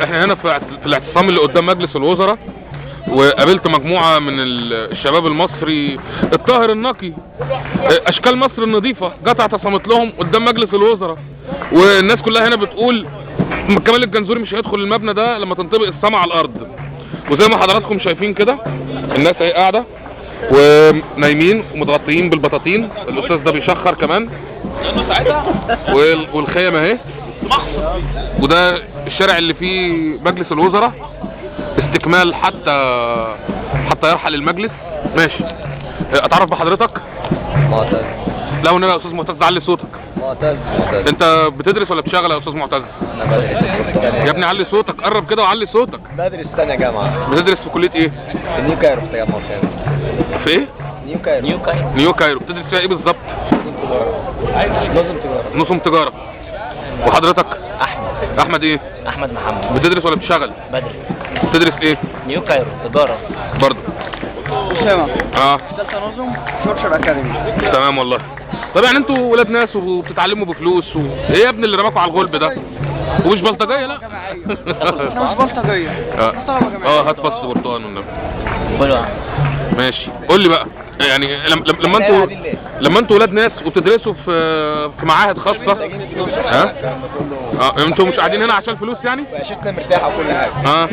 احنا هنا في الاعتصام اللي قدام مجلس الوزراء، وقابلت مجموعة من الشباب المصري الطاهر النقي، اشكال مصر النظيفة، جت اعتصمت لهم قدام مجلس الوزراء، والناس كلها هنا بتقول كمال الجنزوري مش هيدخل المبنى ده لما تنطبق السما على الارض. وزي ما حضراتكم شايفين كده الناس اهي قاعدة ونايمين ومتغطيين بالبطاطين، الاستاذ ده بيشخر كمان، والخيم اهي، وده الشارع اللي فيه مجلس الوزراء استكمال حتى يرحل المجلس. ماشي، اتعرف بحضرتك؟ معتز. لا والنبي يا استاذ معتز علي صوتك. معتز. انت بتدرس ولا بتشتغل يا استاذ معتز؟ انا بدرس. يا ابني علي صوتك، قرب كده وعلي صوتك. بدرس ثانية جامعة. بتدرس في كلية ايه؟ في New Cairo، في تجمع خامس. في ايه؟ New Cairo. New Cairo. New Cairo. بتدرس فيها ايه بالظبط؟ نظم تجارة. نظم تجارة. وحضرتك؟ احمد. احمد ايه؟ احمد محمد. بتدرس ولا بتشتغل؟ بدرس. بتدرس ايه؟ New Cairo تجارة برضه. اسامة. ثالثة نظم شورشر academy. تمام والله. طب يعني انتوا ولاد ناس وبتتعلموا بفلوس ايه يا ابني اللي رماكوا على الغلب ده؟ ومش بلطجيه؟ لا احنا مش بلطجيه. هات فص برتقال والنبي. ماشي، قول لي بقى يعني لما انتوا ولاد ناس وبتدرسوا في معاهد خاصة، ها؟ انتوا مش قاعدين هنا عشان الفلوس يعني؟ عيشتنا مرتاحة وكل حاجة.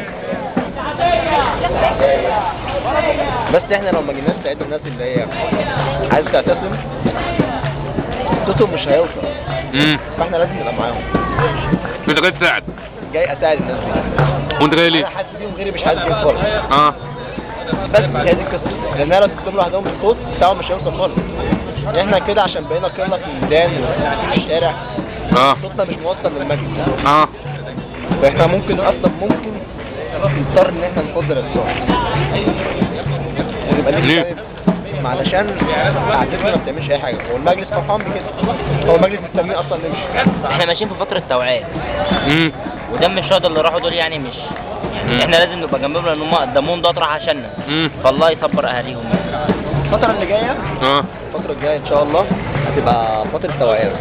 بس احنا لو ما جيناش ساعدنا الناس اللي هي عايزه تعتصم صوتهم مش هيوصل. فاحنا لازم نبقى معاهم. انت جاي تساعد؟ جاي اساعد الناس دي. وانت جاي ليه؟ انا حاسس بيهم، غيري مش حاسس بيهم خالص. بس مش عايزين قصة، لان انا لو سبتهم لوحدهم بالصوت بتاعهم مش هيوصل خالص. احنا كده عشان بقينا قلة في الميدان وفي الشارع، صوتنا مش موصل للمجلس. فاحنا ممكن اصلا نضطر ان احنا نفضل الصوت ونبقى ليه؟ علشان قعدتنا ما بتعملش اي حاجة، والمجلس فرحان بكده، هو المجلس مستنيه اصلا نمشي. احنا ماشيين في فترة توعيه، ودم الشهداء اللي راحوا دول يعني مش يعني احنا لازم نبقى جنبهم، لان هم دمهم ده راح عشاننا. فالله يصبر اهاليهم. الفترة اللي جاية الفترة الجاية ان شاء الله هتبقى فترة توعيه.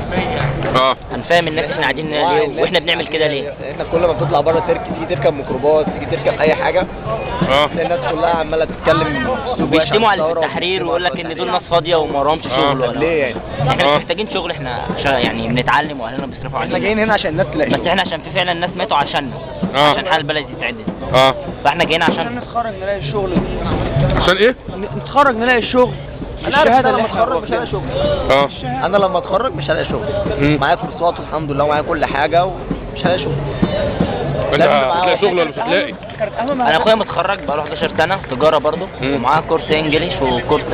هنفهم الناس احنا قاعدين ليه واحنا بنعمل كده ليه. احنا كل ما بتطلع بره تيجي تركب ميكروباص، تيجي تركب اي حاجة، تلاقي الناس كلها عماله تتكلم وبيشتموا على التحرير ويقول لك ان دول ناس فاضية وما وراهمش شغل. ولا ليه يعني؟ احنا مش محتاجين شغل، احنا يعني بنتعلم واهلنا بيصرفوا علينا. احنا جايين هنا عشان الناس تلاقي، بس احنا عشان في فعلا ناس ماتوا عشاننا، عشان حال البلد يتعدل. فاحنا جايين عشان نتخرج نلاقي شغل. عشان ايه؟ نتخرج نلاقي شغل. انا عارف انا لما اتخرج مش هلاقي شغل. انا لما اتخرج مش هلاقي شغل. معايا كورسات الحمد لله ومعايا كل حاجة ومش هلاقي شغل. انت هتلاقي شغل ولا مش هتلاقي؟ انا اخويا متخرج بقاله 11 سنة تجارة برضه، ومعاه كورس English وكورس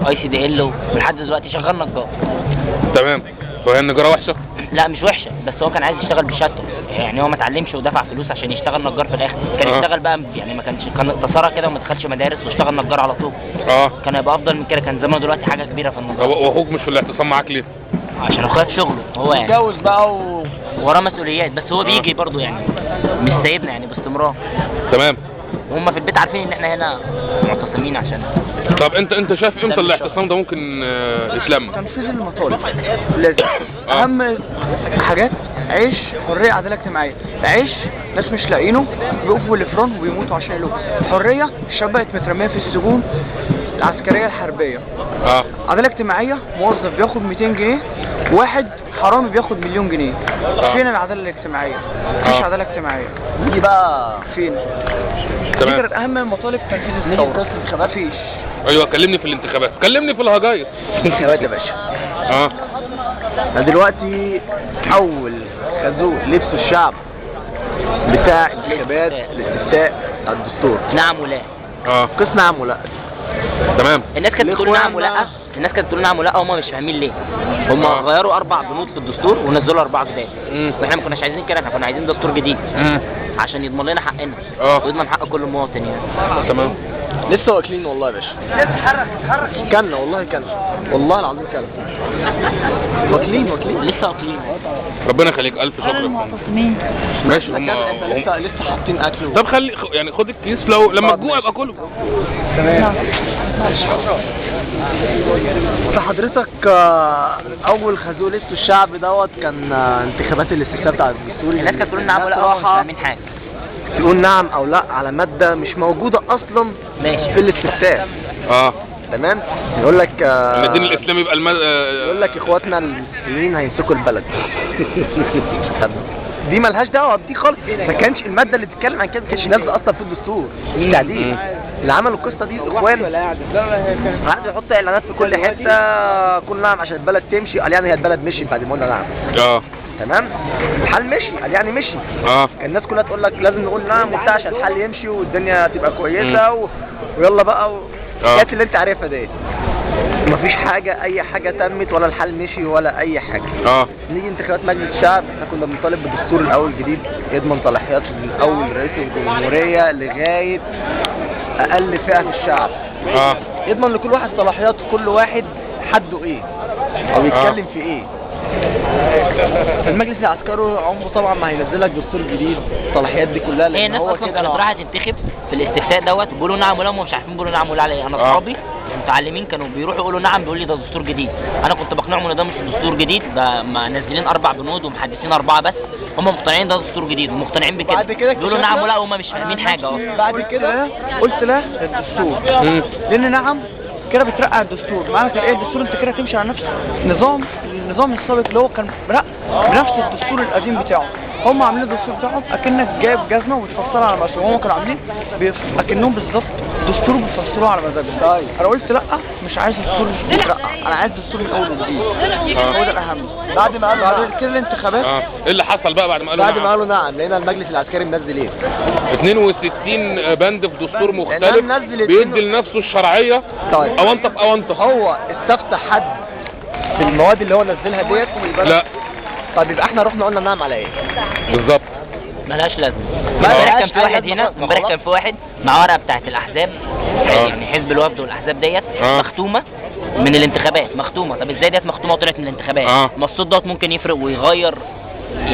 ICDL، ولحد دلوقتي شغال نجار. تمام. وهي النجاره وحشة؟ لا مش وحشة، بس هو كان عايز يشتغل بشهادته، يعني هو ما اتعلمش ودفع فلوس عشان يشتغل نجار في الاخر. كان يشتغل بقى يعني ما كانش، كان اقتصرها كده وما دخلش مدارس واشتغل نجار على طول. كان هيبقى افضل من كده، كان زمانه دلوقتي حاجة كبيرة في النجار. واخوك مش في الاعتصام معاك ليه؟ عشان اخويا في شغله هو يعني اتجوز بقى وراه مسؤوليات، بس هو بيجي برضه يعني مش سايبنا يعني باستمرار. تمام. وهم في البيت عارفين ان احنا هنا معتصمين عشان. طب انت شايف امتى الاعتصام ده ممكن يتلم؟ تنفيذ المطالب لازم. اهم حاجات عيش، حرية، عدالة اجتماعية. عيش ناس مش لاقيينه بيقفوا الافران وبيموتوا عشان يلاقوه. حرية، الشباب بقت مترميه في السجون العسكرية الحربية. عدالة اجتماعية، موظف بياخد 200 جنيه، واحد حرامي بياخد مليون جنيه. فين العدالة الاجتماعية؟ مفيش عدالة اجتماعية. نيجي بقى فين؟ تمام. دي كانت اهم المطالب تنفيذ الثورة. مفيش. ايوه كلمني في الانتخابات، كلمني في الهجاير. الانتخابات يا باشا. انا دلوقتي اول خازوق لبس الشعب بتاع انتخابات الاستفتاء على الدستور. نعم ولا؟ قسم نعم ولا. تمام. الناس كانت بتقول نعم ولا، الناس كانت بتقول نعم ولا، هم مش فاهمين ليه. هم غيروا 4 بنود في الدستور ونزلوا 4 جداد. واحنا ما كناش عايزين كده، احنا كنا عايزين دستور جديد عشان يضمن لنا حقنا ويضمن حق كل مواطن يعني. تمام. لسه واكلين والله يا باشا. اتحرك اتحرك. كلنا والله، كلنا والله العظيم، كلنا واكلين لسه واكلين. ربنا يخليك، الف شكر. المعتصمين ماشي. هم لسه حاطين اكل. طب خلي يعني خد الكيس، لو لما تجوع ابقى كله. تمام. فحضرتك اول خازوق لسه الشعب دوت كان انتخابات الاستفتاء بتاع الدستور. الناس كانت تقول نعم ولا مش فاهمين حاجة، تقول نعم او لا على مادة مش موجودة اصلا ماشي في الاستفتاء. تمام. يقول لك الدين الاسلامي يبقى يقول لك اخواتنا المسلمين هيمسكوا البلد. طب دي مالهاش دعوه بدي خالص، ما كانش المادة اللي بتتكلم عن كده ما كانتش نازله اصلا في الدستور التعديل. اللي عملوا القصة دي الاخوان قعدوا يحطوا اعلانات في كل حتة، كل نعم عشان البلد تمشي. قال يعني هي البلد مشيت بعد ما قلنا نعم. تمام، الحال مشي. قال يعني مشي. الناس كلها تقول لك لازم نقول نعم وبتاع عشان الحال يمشي والدنيا تبقى كويسة ويلا بقى الحاجات اللي انت عارفها ديت. مفيش حاجة، اي حاجة تمت ولا الحال مشي ولا اي حاجة. نيجي انتخابات مجلس الشعب، احنا كنا بنطالب بدستور الاول جديد يضمن صلاحيات من اول رئيس الجمهورية لغاية اقل فئة في الشعب. يضمن لكل واحد صلاحيات، كل واحد حده ايه او يتكلم في ايه. المجلس العسكري عمره طبعا ما هينزل لك دستور جديد الصلاحيات دي كلها، لان الناس هو اصلا كده كانت رايحة تنتخب في الاستفتاء دوت بيقولوا نعم ولا هم مش عارفين بيقولوا نعم ولا على ايه. انا اصحابي المتعلمين كانوا بيروحوا يقولوا نعم، بيقول لي ده دستور جديد. انا كنت بقنعهم ان ده مش دستور جديد، ده منزلين 4 بنود ومحدثين 4 بس، هم مقتنعين ده دستور جديد ومقتنعين بكده. بعد كده بيقولوا نعم ولا هم مش فاهمين حاجة اصلا. بعد كده قلت لا للدستور، لان نعم كده بترقع الدستور. معنى ترقيع الدستور انت كده تمشي على نفس النظام السابق اللي هو كان بنفس الدستور القديم بتاعه. هم عاملين الدستور بتاعهم اكنك جايب جزمه وتفصلها على مزاجهم. هم كانوا عاملين اكنهم بالظبط دستور بيفصلوه على مزاجهم. طيب انا قلت لا، مش عايز دستور مترقع، انا عايز دستور من اول وجديد. هو ده الاهم. بعد ما قالوا بعد كده الانتخابات ايه اللي حصل بقى بعد ما قالوا بعد ما قالوا نعم لقينا المجلس العسكري منزل ايه؟ 62 بند في دستور مختلف بيدي لنفسه الشرعية. طيب اونطه في اونطه. هو استفتى حد في المواد اللي هو نزلها ديت؟ لا. طب يبقى احنا رحنا قلنا نعم على ايه؟ بالظبط ملهاش لازمه. امبارح كان في واحد هنا، امبارح كان في واحد مع ورقة بتاعت الاحزاب، يعني حزب الوفد والاحزاب ديت مختومه من الانتخابات، مختومه. طب ازاي ديت مختومه وطلعت من الانتخابات؟ ما الصوت دوت ممكن يفرق ويغير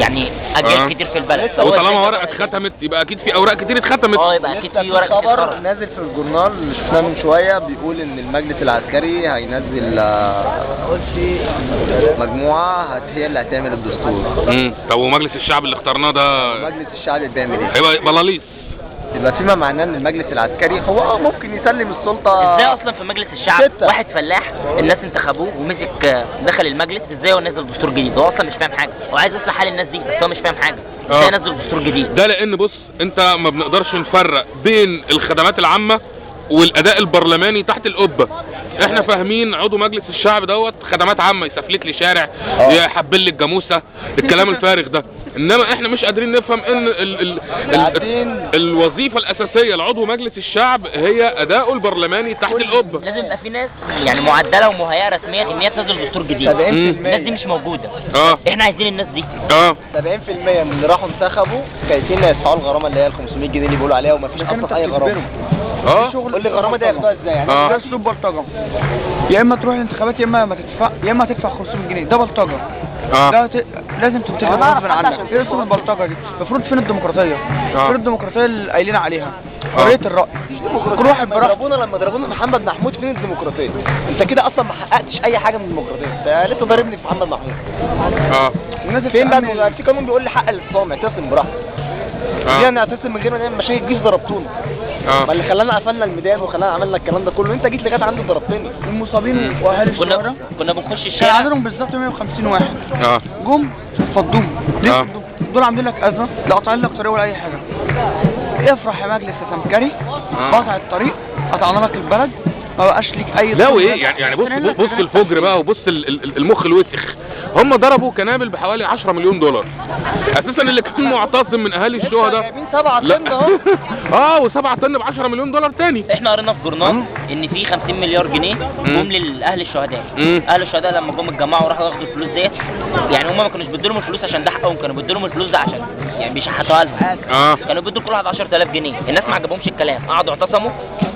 يعني اجيال كتير في البلد. وطالما ورقة اتختمت يبقى اكيد في اوراق كتير اتختمت. يبقى اكيد في ورق كتير. خبر نازل في الجورنال اللي شفناه من شوية بيقول ان المجلس العسكري هينزل مجموعة هي اللي هتعمل الدستور. طب ومجلس الشعب اللي اخترناه ده، مجلس الشعب بيعمل ايه؟ هيبقى بلاليص. يبقى فيما معناه ان المجلس العسكري هو ممكن يسلم السلطة. ازاي اصلا في مجلس الشعب واحد فلاح الناس انتخبوه ومسك دخل المجلس، ازاي هو نزل دستور جديد؟ هو اصلا مش فاهم حاجة، هو عايز يصلح حال الناس دي بس هو مش فاهم حاجة. ازاي نزل دستور جديد؟ ده لان بص، انت ما بنقدرش نفرق بين الخدمات العامة والاداء البرلماني تحت القبة. احنا فاهمين عضو مجلس الشعب دوت خدمات عامة، يسفلت لي شارع، يحبل لي الجاموسة، الكلام الفارغ ده. انما احنا مش قادرين نفهم ان ال ال ال الوظيفة الاساسية لعضو مجلس الشعب هي اداؤه البرلماني تحت القبة. لازم يبقى في ناس يعني معدله ومهيئه رسميا ان هي تنزل دستور جديد. الناس دي مش موجودة. احنا عايزين الناس دي. 70% من اللي راحوا انتخبوا خايفين يدفعوا الغرامة اللي هي ال 500 جنيه اللي بيقولوا عليها، ومفيش اصلا اي غرامة. قول لي الغرامة دي هياخدوها ازاي يعني؟ ده اسلوب بلطجه. يا اما تروح الانتخابات يا اما ما تدفع، يا اما تدفع 500 جنيه. ده بلطجه. ده لازم تنتخب غصب عنك. ايه اسلوب البلطجه دي؟ المفروض فين الديمقراطية؟ فين الديمقراطية اللي قايلين عليها؟ حرية الراي، كل واحد براحته. ضربونا لما ضربونا محمد محمود، فين الديمقراطية؟ انت كده اصلا ما حققتش اي حاجة من الديمقراطية، انت لسه ضاربني في محمد محمود. فين بقى؟ في قانون بيقول لي حق الاعتصام، اعتصم براحتك. جينا نعتصم من غير ما نعمل مشاكل، الجيش ضربتونا. ما اللي خلانا قفلنا الميدان وخلانا عملنا الكلام ده كله، انت جيت لغاية عندي ضربتني. المصابين واهالي الشوارع كنا بنخش الشارع كان عددهم بالظبط 150 واحد. جم فضوهم. ليه؟ دول عاملين لك ازمة، لا قاطعين لك طريق ولا اي حاجة. افرح يا مجلس يا سمكري، قطع الطريق، قطعنا لك البلد، ما بقاش ليك اي. لا وايه يعني بص الفجر بقى، وبص المخ الوسخ. هم ضربوا كنابل بحوالي 10 مليون دولار اساسا. اللي كان معتصم من اهالي الشهداء جايبين 7 طن اهو. و7 طن ب 10 مليون دولار تاني. احنا قرينا في جورنال ان في 50 مليار جنيه جم للاهل الشهداء. اهل الشهداء لما جم اتجمعوا وراحوا ياخدوا الفلوس ديت، يعني هم ما كانوش بيدوا لهم الفلوس عشان ده حقهم، كانوا بيدوا لهم الفلوس ده عشان يعني بيشحتوها لهم. كانوا بيدوا كل واحد 10000 جنيه. الناس ما عجبهمش الكلام، قعدوا اعتصموا،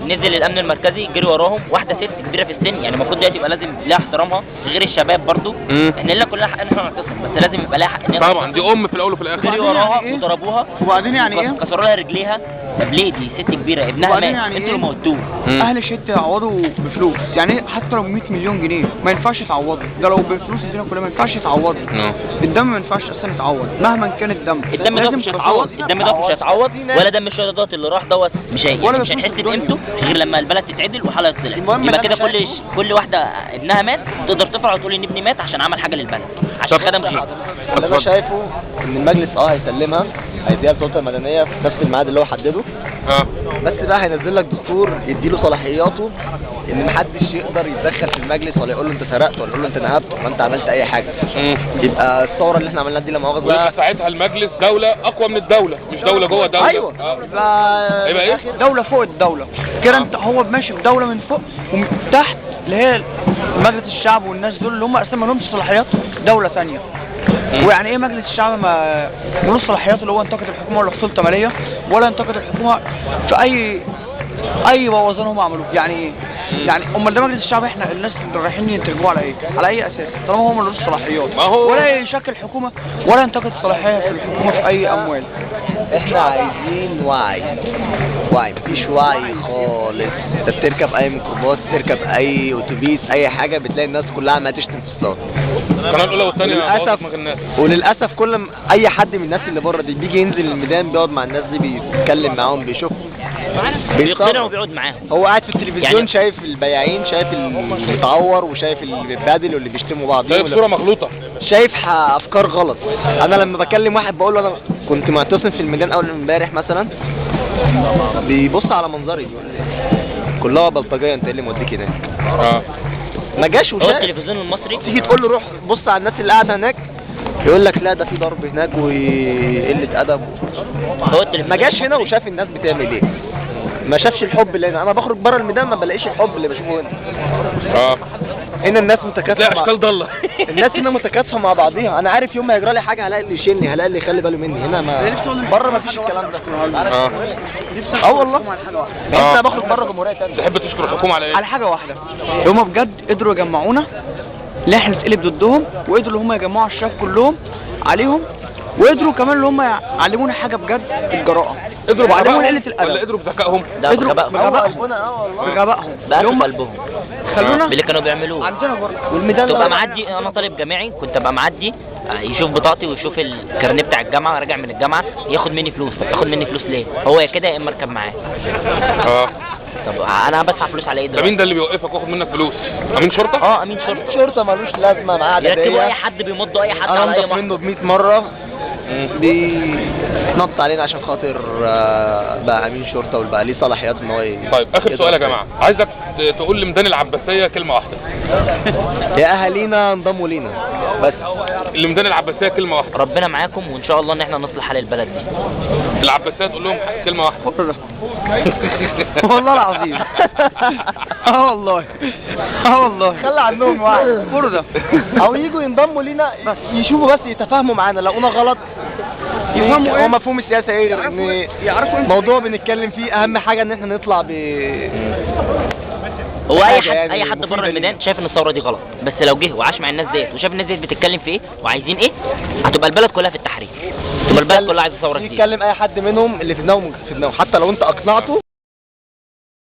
نزل الامن المركزي جري وراهم. واحدة ست كبيرة في السن، يعني المفروض دلوقتي يبقى لازم لها احترامها، غير الشباب برضو. احنا لنا كلنا حق ان احنا نعتصم، بس لازم يبقى لها حق. طبعا دي ام في الاول وفي الاخر. جري وراها وضربوها، وبعدين يعني ايه؟ كسروا لها رجليها. طب ليه؟ دي ست كبيرة ابنها مات، يعني انتوا اللي موتوه. اهل الشهيد تعوضوا بفلوس، يعني حتى لو 100 مليون جنيه ما ينفعش يتعوضوا، ده لو بفلوس الدنيا كلها ما ينفعش يتعوضوا. الدم ما ينفعش اصلا يتعوض مهما كان الدم. الدم ده مش هيتعوض، الدم ده مش هيتعوض، ولا دم الشهداء دوت اللي راح دوت مش مش هنحس بقيمته غير لما البلد تتعدل وحالها يتصلح. يبقى كده كل واحدة ابنها مات تقدر تفرح وتقول ان ابني مات عشان عمل حاجة للبلد، عشان خدم غيره. اللي انا شايفه ان المجلس هيسلمها، هيديها للسلطة المدنية في نفس الميعاد اللي هو حدده. بس بقى هينزل لك دستور يديله صلاحياته ان محدش يقدر يتدخل في المجلس ولا يقول له انت سرقت ولا يقول له انت نهبت ولا انت عملت اي حاجة. يبقى الثورة اللي احنا عملناها دي لما مؤاخذة ويبقى ساعتها المجلس دولة اقوى من الدولة، مش دولة جوه دولة. ايوه، يبقى ايه؟ دولة فوق الدولة كده. انت هو ماشي بدولة من فوق ومن تحت اللي هي مجلس الشعب والناس دول اللي هم اصلا ما لهمش صلاحيات، دولة ثانية. ويعني ايه مجلس الشعب ما ملوش صلاحيات اللي هو ينتقد الحكومة ولا في سلطة ماليه ولا ينتقد الحكومة في اي بوظان هم عملوه؟ يعني ايه؟ يعني امال ده مجلس الشعب احنا الناس اللي رايحين ينتخبوه على ايه؟ على اي اساس؟ طالما هو ملوش صلاحيات ولا يشكل حكومة ولا ينتقد صلاحية في الحكومة في اي اموال. احنا عايزين وعي، وعي، مفيش وعي خالص. انت بتركب اي ميكروباص، تركب اي اتوبيس، اي حاجة، بتلاقي الناس كلها عماله تشتم في الصوت. القناة الاولى والثانية للاسف، وللاسف كل اي حد من الناس اللي بره دي بيجي ينزل الميدان بيقعد مع الناس دي، بيتكلم معاهم، بيشوف، بيقتنع وبيقعد معاهم. هو قاعد في التلفزيون يعني شايف البياعين، شايف اللي بيتعور وشايف اللي بيتبهدل واللي بيشتموا بعض، شايف صوره مغلوطة، شايف افكار غلط. انا لما بكلم واحد بقول له انا كنت معتصم في الميدان اول امبارح مثلا، بيبص على منظري بيقول لي كلها بلطجيه، انت ايه اللي موديك هناك؟ ما جاش وشاف. هو التلفزيون المصري تيجي تقول له روح بص على الناس اللي قاعدة هناك، يقول لك لا ده في ضرب هناك وقلة ادب. هو ما جاش هنا وشاف الناس بتعمل ايه، ما شافش الحب اللي هنا. انا بخرج بره الميدان ما بلاقيش الحب اللي بشوفه هنا. هنا الناس متكاتفه، لا اشكال ضالة. الناس هنا متكاتفه مع بعضيها. انا عارف يوم ما يجرى لي حاجة هلاقي اللي يشيلني، هلاقي اللي يخلي باله مني. هنا ما بره ما فيش الكلام ده. والله انا بخرج بره جمهورية ثانية. تحب تشكر الحكومة على ايه؟ على حاجة واحدة، هما بجد قدروا يجمعونا اللي احنا نتقلب ضدهم، وقدروا ان هم يجمعوا الشباب كلهم عليهم، وقدروا كمان ان هم يعلمونا حاجة بجد، الجراءة. قدروا وعلمونا قلة الادب ولا قدروا بذكائهم؟ قدروا بغبائهم، بغبائهم اللي قلبهم، خلونا باللي كانوا بيعملوه عندنا بره. والميدان تبقى معدي، انا طالب جامعي كنت ابقى معدي، يشوف بطاقتي ويشوف الكارنيه بتاع الجامعة، راجع من الجامعة ياخد مني فلوس. طب ياخد مني فلوس ليه؟ هو يا كده يا اما اركب معاه. طب انا بدفع فلوس على ايه ده؟ مين ده اللي بيوقفك وياخد منك فلوس؟ امين شرطه؟ امين شرطه. شرطه ملوش لازمه، معاه عددية، يركبوا اي حد، بيمضوا اي حد على اي منه ب 100 مرة، بينط علينا عشان خاطر بقى امين شرطه وبقى ليه صلاحيات ان هو. طيب اخر سؤال يا جماعة، عايزك تقول لميدان العباسية كلمة واحدة. يا اهالينا انضموا لينا بس. لميدان العباسية كلمة واحدة. ربنا معاكم وان شاء الله ان احنا نصلح حال البلد دي. العباسية تقول لهم كلمة واحدة. والله العظيم. والله والله خلي عنهم واحد فرصة، او يجوا ينضموا لينا بس، يشوفوا بس، يتفاهموا معانا. لقونا غلط يفهموا ايه هو مفهوم السياسة، ايه غير ان يعرفوا موضوع بنتكلم فيه. اهم حاجة ان احنا نطلع ب هو اي حد يعني اي حد بره الميدان شايف ان الثورة دي غلط، بس لو جه وعاش مع الناس ديت وشاف الناس ديت بتتكلم في ايه وعايزين ايه، هتبقى البلد كلها في التحرير، تبقى البلد كلها عايزه ثورة جديدة. يتكلم اي حد منهم اللي في دماغه في دماغه، حتى لو انت اقنعته